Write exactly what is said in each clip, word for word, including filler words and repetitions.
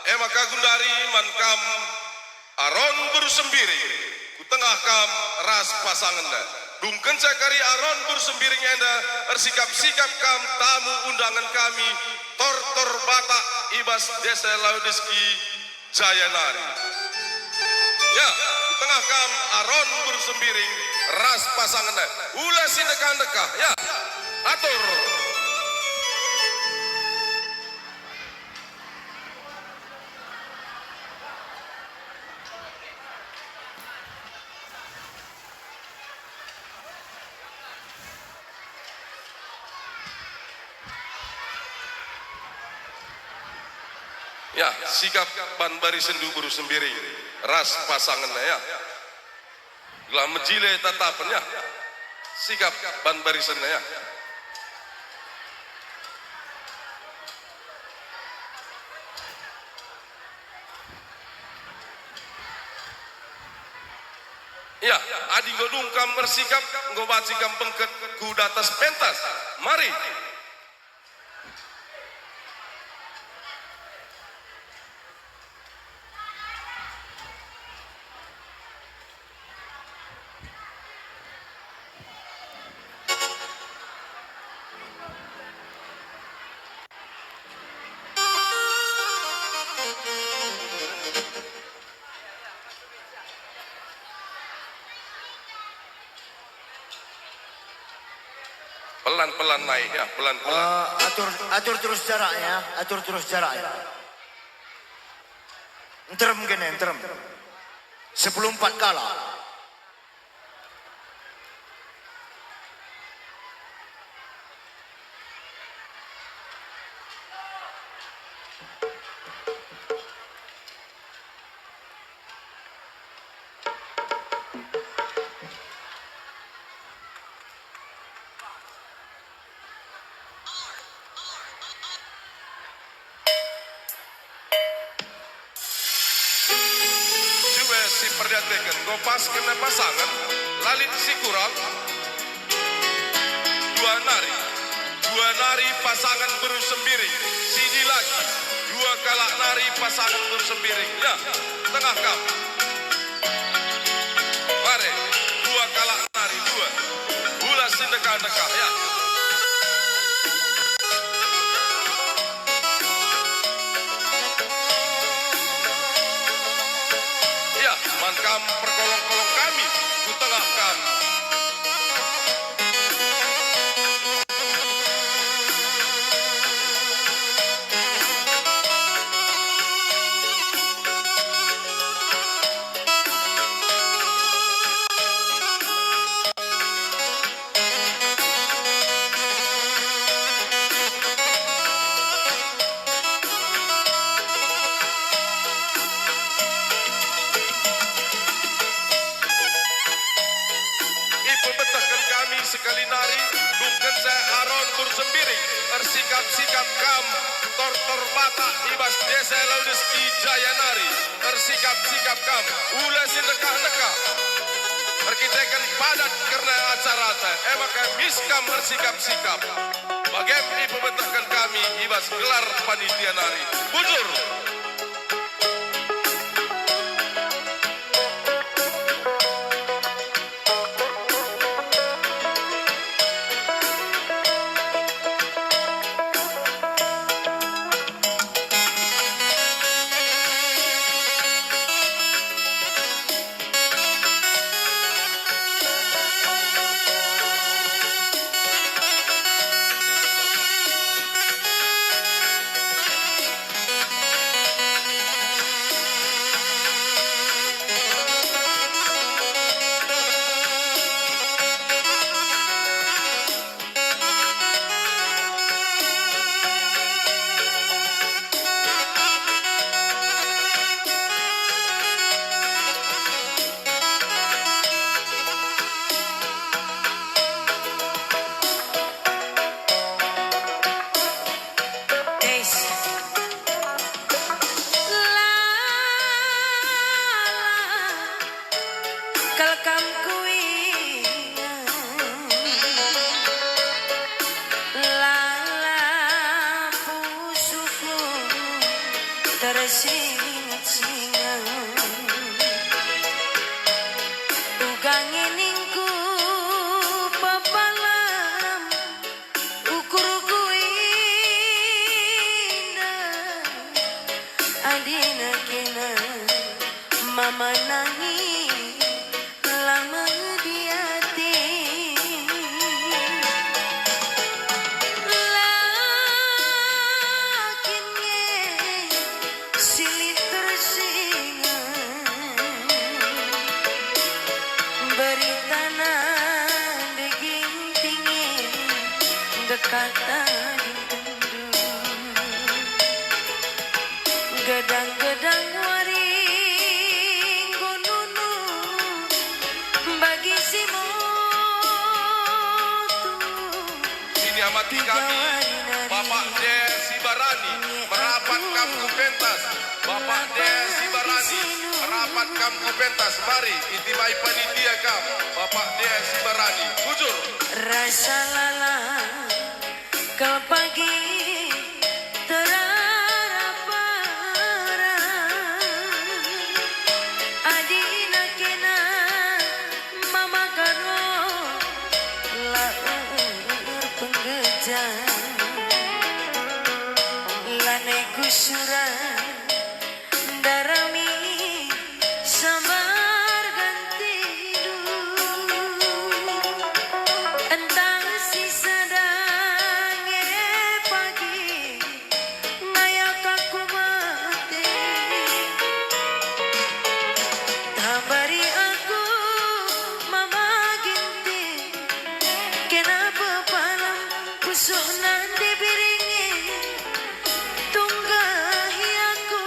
E maka gundari man kam Aron beru Sembiring, kutengah kam ras pasangenna. Dungkenca kari Aron beru Sembiring enda ersikap-sikap kam tamu undangen kami, Tortor Batak i bas Desa Laudeski Jaya nari. Ya, kutengah kam Aron beru Sembiring ras pasangenna. Ula si ndekah-ndekah, ya. Atur. Ya, sikap ban barisenndu beru Sembiring ras pasangenna, ya. Gelah mejile tatapen, ya. Sikap ban barisenna, ya. Ya, adi enggo dung kam ersikap, enggo banci kam bengket ku datas pentas. Mari. Pelan-pelan naik, ya, pelan-pelan. Eh, atur, atur terus jaraknya, atur terus jaraknya. Nterem kene, nterem. Sepuluh empat kalak. Cuba siperdiateken, enggo pas kena pasangen, la lit si kurang. Dua nari, dua nari pasangen beru Sembiring, sidi lagi, dua kalak nari pasangen beru Sembiring. Ya, tengah kam. Mare, dua kalak nari, dua. Ula si ndekah-ndekah, ya. Ya, man kam perkolong-kolong kami, ku tengah kam. Ipebetehken kami sekali nari, dungkenca Aron beru Sembiring, ersikap-sikap kam, Tortor Batak i bas Desa Laudeski Jaya nari, ersikap-sikap kam, ula si ndekah-ndekah. Erkiteken padat kerna acarata, e maka mis kam ersikap-sikap. Bagem ipebetehken kami i bas gelar panitia nari. Bujur! tersinget-singet. Uga ngeningku pepalam, ukurku indah, adina kena mama nangi. Lama di ate. La kin nge si lit tersinget. Beritana daging tinge dekata dindundu. Gedang-gedang wari enggo nunu bagi si motu. Sini amati kami, Bapak De Sibarani, merapat kam ku pentas. Bapak De Sibarani, merapat kam ku pentas. Mari, itimai panitia kam, Bapak De Sibarani. Bujur. Rasa lalap. Kal pagi terarap-arap, adina kena mama karo la erpenggeja. Lanai ku surat ndarami sambar gantindu. Entah si sada nge pagi ngayak aku mate. Tambari aku mama Ginting, kena pepalam pusuh nande biringi. Tunggahi aku,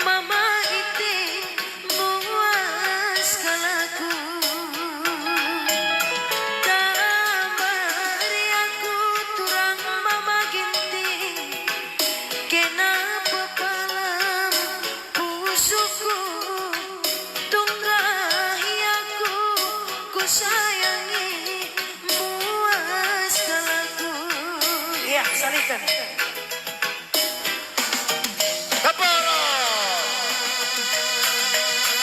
Mama Iting, muas kal aku. Tambari aku turang Mama Ginting, kena pepalam pusuhku. Tunggahi aku, kusayangi, muas kal aku. Ya, salihken. Kepala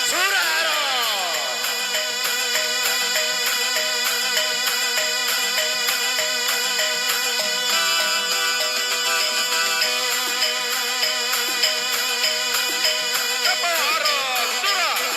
Suraro. Kepala Suraro.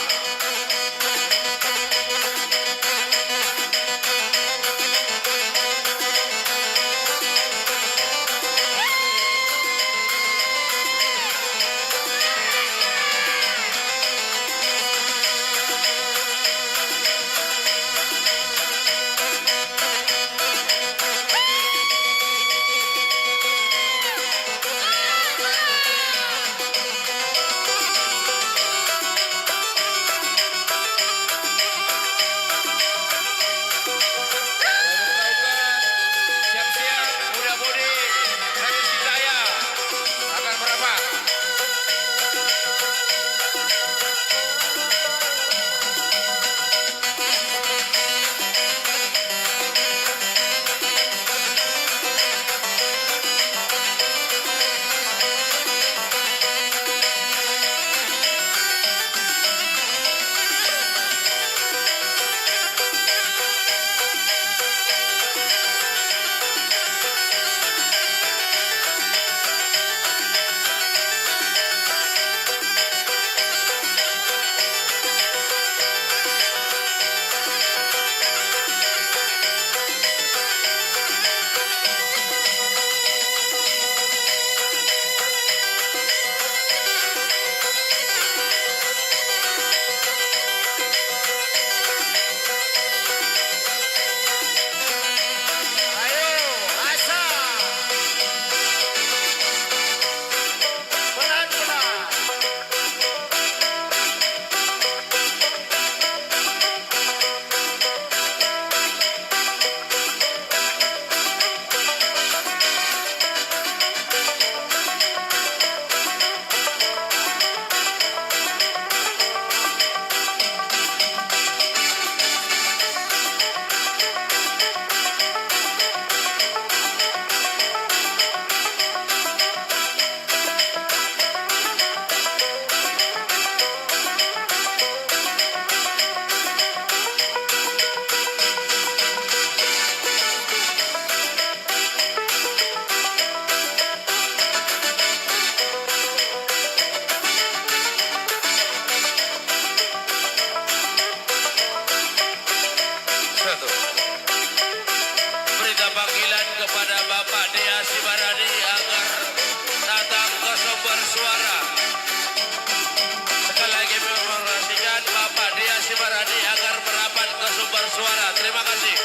Suara, terima kasih.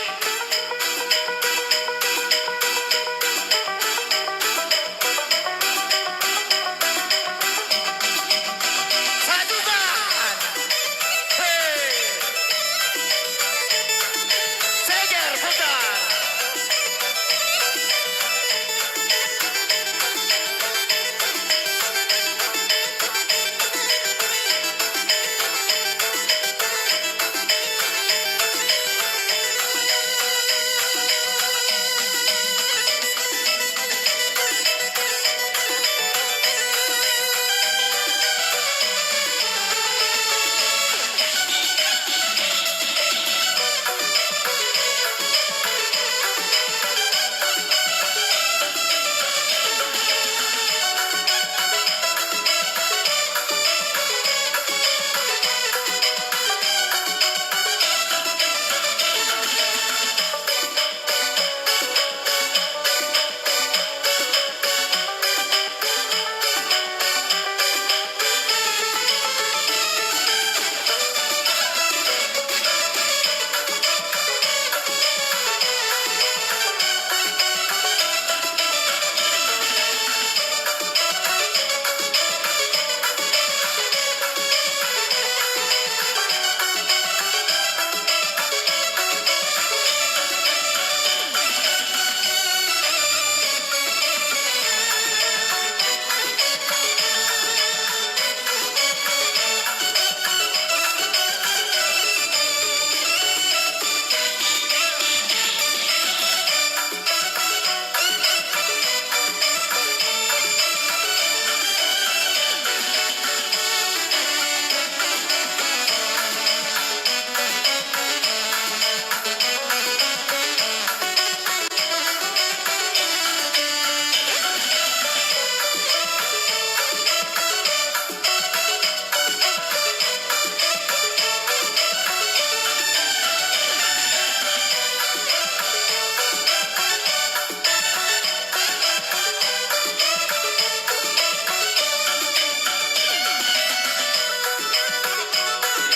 Sajutan. Hei. Seger, putar.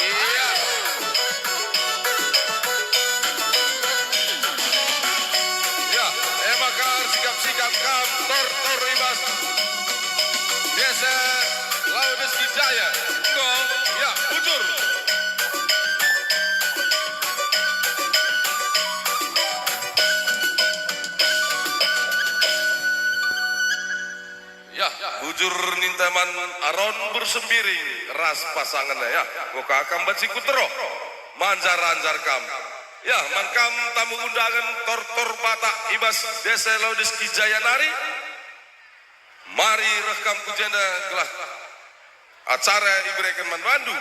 Iya. Ya, e maka ersikap-sikap kam, tor-tor i bas desa Laudeski Jaya. Enggo, ya, bujur. Ya, bujur ninta man Aron Bersembiring ras pasangenna, ya. Enggo ka kam banci kuteroh, manjar-anjar kam. Ya, man kam tamu undangen tor-tor Batak i bas desa Laudeski Jaya nari. Mari reh kam ku jenda gelah acara ibereken man bandu.